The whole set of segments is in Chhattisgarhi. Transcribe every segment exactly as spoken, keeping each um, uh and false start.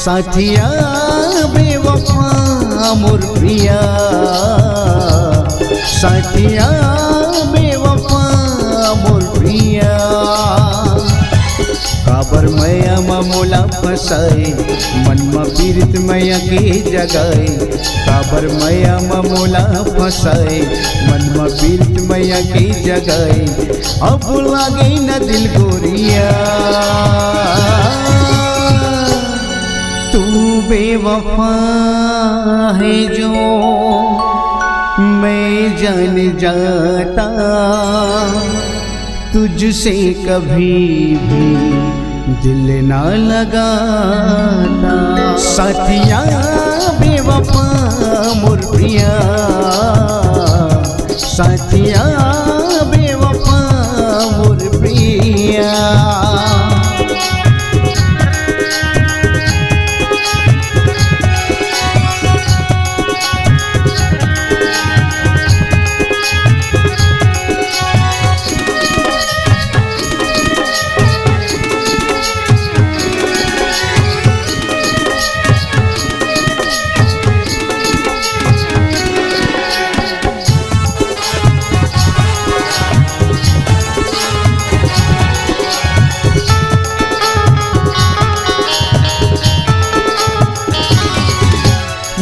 साथिया बेवफा मोर प्रिया, साथिया बेवफा मोर प्रिया। काबर मया म मोला फसाए, मन म पीरित मया के जगाए। काबर मया म मोला फसाए, मन म पीरित मया के जगाए। अब लागे न दिल गोरिया, तू बेवफा है जो मैं जान जाता, तुझसे कभी भी दिल ना लगाता। साथिया बेवफा मोर प्रिया, साथिया बेवफा मोर प्रिया।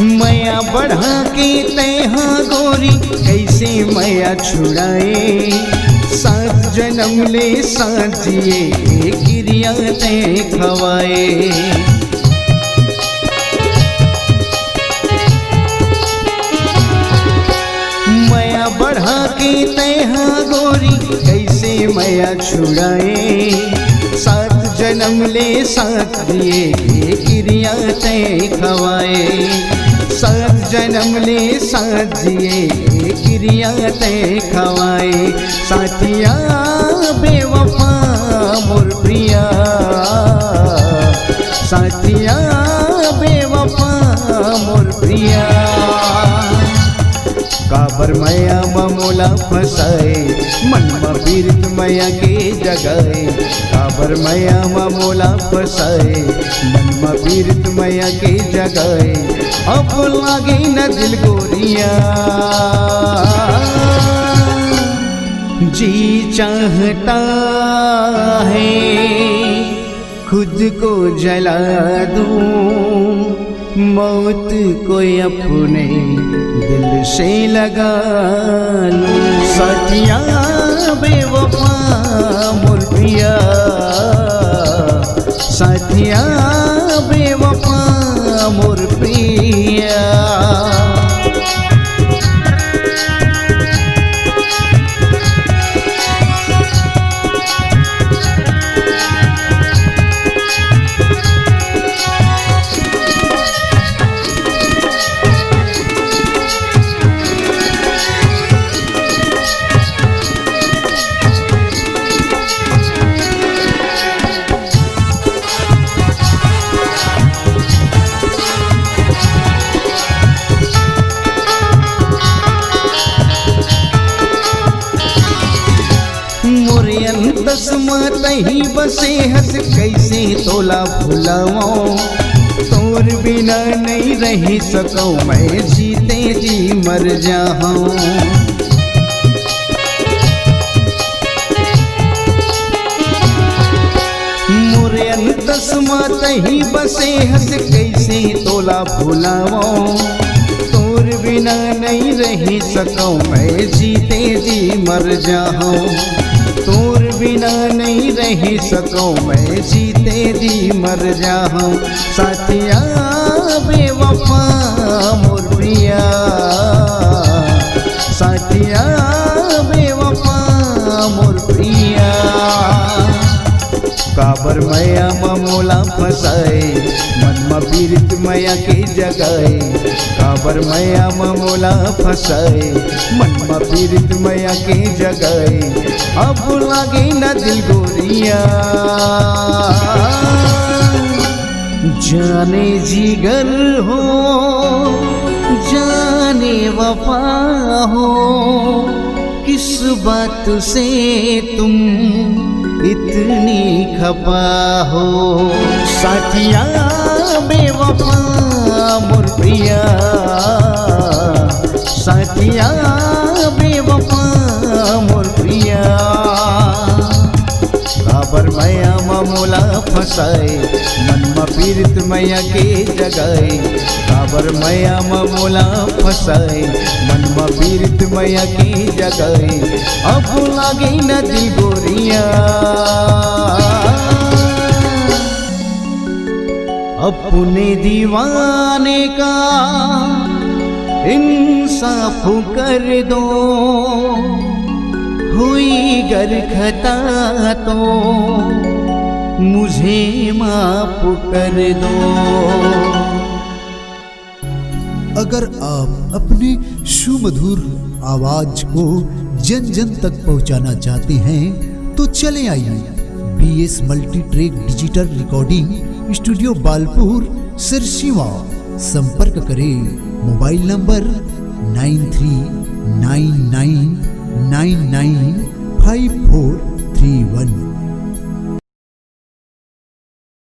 मया बढ़ा के तैहा गोरी, कैसे मया छुड़ाए। सात जन्म ले साथ जिए, के किरिया तै खवाए। मया बढ़ा के तैहा गोरी, कैसे मया छुड़ाए। सात जन्म ले साथ जिए, के किरिया तै खवाए। सात जन्म ले साथ जिए, के किरिया तै खवाए। साथिया बेवफा मोर प्रिया, साथिया बेवफा मोर प्रिया। काबर मया म मोला फसाए, मन म पीरित मया के जगाए। काबर मया म मोला फसाए, मन म पीरित मया के जगाए। अब लागे न दिल गोरिया, जी चाहता है खुद को जला दूं, मौत को अपने दिल से लगा लूं। साथिया बेवफा मोर प्रिया, साथिया बेवफा मोर प्रिया। मोरे अंतस म तही बसे हस, कैसे तोला भुलावं। तोर बिना नहीं रही सकौं, मैं जीते जी मर जाहौं। मोरे अंतस म तही बसे हस, कैसे तोला भुलावं। तोर बिना नहीं रही सकौं, मैं जीते जी मर जाहौं। तोर बिना नहीं रही सकौं, मैं जीते जी मर जाहौं। साथिया बेवफा मोर प्रिया, साथिया बेवफा मोर प्रिया। काबर मया म मोला फसाए, मन म पीरित मया के जगाए। काबर मया म मोला फसाए, मन म पीरित मया के जगाए। अब लागे न दिल गोरिया, जाने जिगर हो, जाने वफा हो, किस बात से तुम इतनी खफा हो। साथिया बेवफा मोर प्रिया, साथिया बेवफा मोर प्रिया। काबर मया म मोला फसाए, मन म पीरित मया के जगाए। काबर मया म मोला फसाए, मन म पीरित मया के जगाए। अब लागे न दिल गोरिया, अपने दीवाने का इंसाफ कर दो, हुई गर खता तो मुझे माफ कर दो। अगर आप अपने सुमधुर आवाज को जन जन तक पहुंचाना चाहते हैं तो चले आइए B S multi track digital recording studio Balpur Sarsiwa. संपर्क करें mobile number nine three nine nine nine nine five four three वन।